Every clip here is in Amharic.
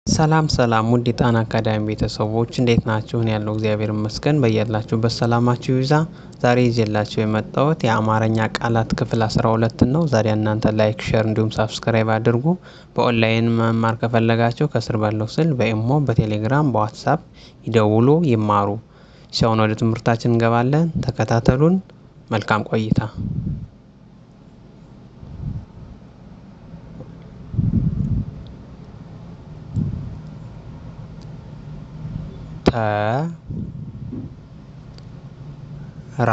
ሰላም ሰላም ውድ የጣና አካዳሚ ቤተሰቦች፣ እንዴት ናችሁ? እኔ ያለው እግዚአብሔር ይመስገን። በያላችሁበት ሰላማችሁ ይብዛ። ዛሬ ይዤላችሁ የመጣሁት የአማርኛ ቃላት ክፍል 12 ነው። ዛሬ እናንተ like፣ share እንዲሁም subscribe አድርጉ። በኦንላይን መማር ከፈለጋችሁ ከስር ባለው ስልክ በኢሞ፣ በቴሌግራም፣ በዋትሳፕ ይደውሉ፣ ይማሩ። ሲሆን ወደ ትምህርታችን እንገባለን። ተከታተሉን። መልካም ቆይታ። ተ ራ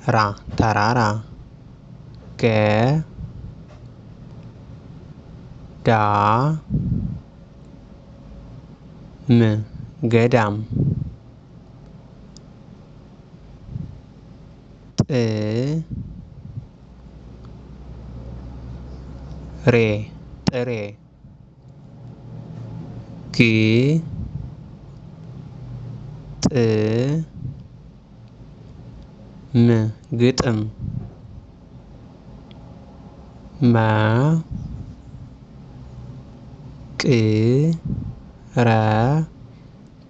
ራ ተራራ፣ ገ ዳ ም ገዳም፣ ጥ ሬ ጥሬ፣ ግ ጥ ም ግጥም፣ መ ቅ ረ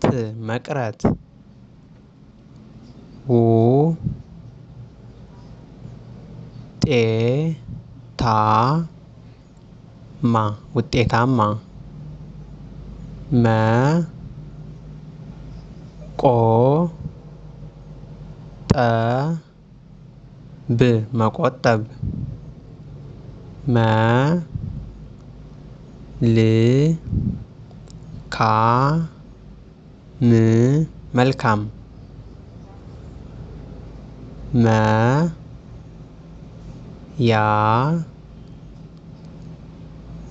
ት መቅረት፣ ው ጤ ታ ማ ውጤታማ፣ መ ቆ ጠ ብ መቆጠብ፣ መ ል ካ ም መልካም፣ መ ያ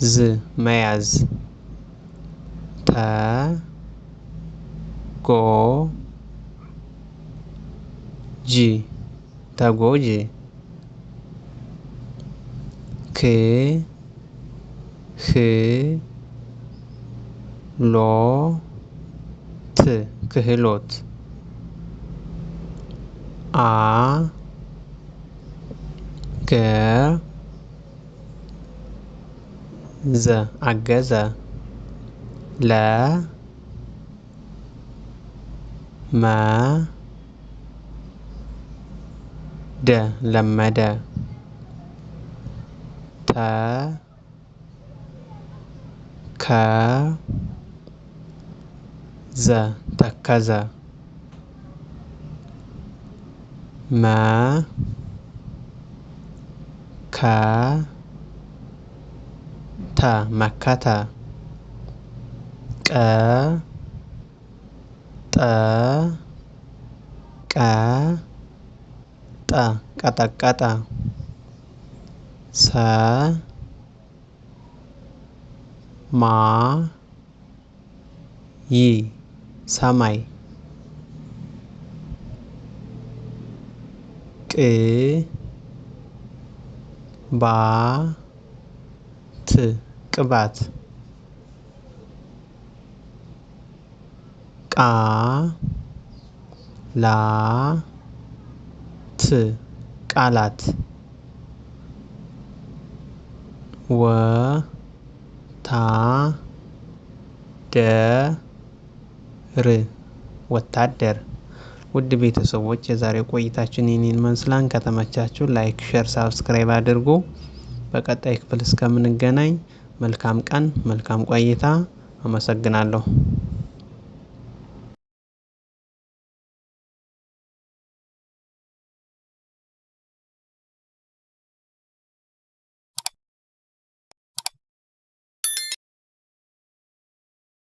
ዝ መያዝ፣ ተ ጎ ጂ ተጎጂ፣ ክ ህ ሎ ት ክህሎት፣ አ ገ ዘ አገዘ፣ ለ መ ደ ለመደ፣ ተ ከ ዘ ተከዘ፣ መ ከ ተ መከተ፣ ቀ ጠ ቀ ጠ ቀጠቀጠ፣ ሰ ማ ይ ሰማይ፣ ቅ ባ ት ቅባት፣ ቃ ላ ት ቃላት፣ ወ ታ ደ ር ወታደር። ውድ ቤተሰቦች፣ የዛሬው ቆይታችን ይህንን ይመስላል። ከተመቻችሁ like፣ share፣ subscribe አድርጉ። በቀጣይ ክፍል እስከምንገናኝ መልካም ቀን፣ መልካም ቆይታ። አመሰግናለሁ።